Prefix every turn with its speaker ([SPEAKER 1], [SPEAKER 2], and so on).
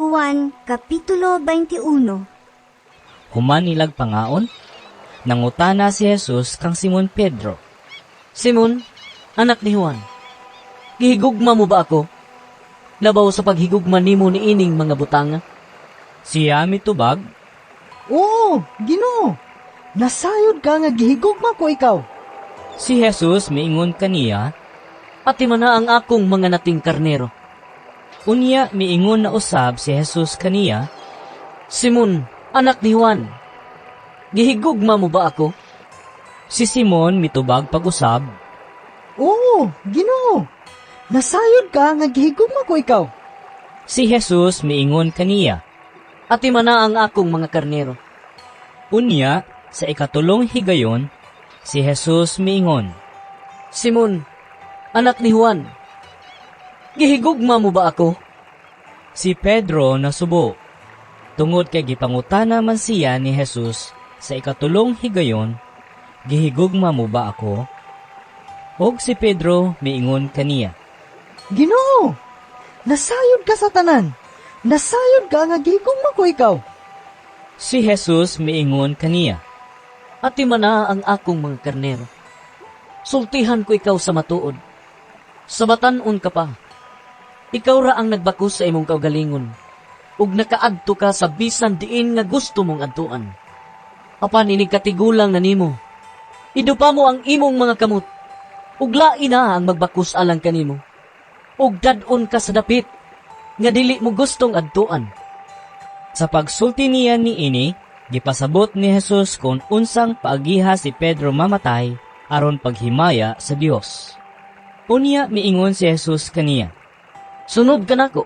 [SPEAKER 1] Juan Kapitulo 21.
[SPEAKER 2] Human nilag pangaon, nangutana si Jesus kang Simon Pedro.
[SPEAKER 3] Simon, anak ni Juan, gihigugma mo ba ako? Labaw sa paghigugma nimo niining mga butanga?
[SPEAKER 2] Siya mitubag,
[SPEAKER 4] Oo, Ginoo. Nasayod ka nga gihigugma ko ikaw.
[SPEAKER 2] Si Jesus miingon kaniya,
[SPEAKER 3] Atimana ang akong mga nating karnero.
[SPEAKER 2] Unya miingon na usab si Jesus kaniya,
[SPEAKER 3] Simon, anak ni Juan, gihigugma mo ba ako?
[SPEAKER 2] Si Simon mitubag pag-usab,
[SPEAKER 4] Oo, Ginoo. Nasayod ka nga gihigugma ko ikaw.
[SPEAKER 2] Si Jesus miingon kaniya,
[SPEAKER 3] Atimana ang akong mga karnero.
[SPEAKER 2] Unya sa ikatulong higayon, si Jesus miingon,
[SPEAKER 3] Simon, anak ni Juan, gihigugma mo ba ako?
[SPEAKER 2] Si Pedro nasubo. Tungod kay gipangutana man siya ni Jesus sa ikatulong higayon, "Gihigugma mo ba ako?" Og si Pedro miingon kaniya,
[SPEAKER 4] Ginoo, nasayod ka sa tanan. Nasayod ka nga gihigugma ko ikaw.
[SPEAKER 2] Si Jesus miingon kaniya,
[SPEAKER 3] Atimana ang akong mga karnero. Sultihan ko ikaw sa matuod. Sa batan-on ka pa. Ikaw ra ang nagbakus sa imong kaugalingon, ug nakaadto ka sa bisan diin nga gusto mong adtuan. Apan inig katigulang na nimo, idupa mo ang imong mga kamot, ug lain na ang magbakus alang kanimo. Ug dad-on ka sa dapit, nga dili mo gustong adtuan.
[SPEAKER 2] Sa pagsulti niya niini, gipasabot ni Jesus kung unsang paagiha si Pedro mamatay aron paghimaya sa Dios. Unya miingon si Jesus kaniya,
[SPEAKER 3] Sunod ka nako.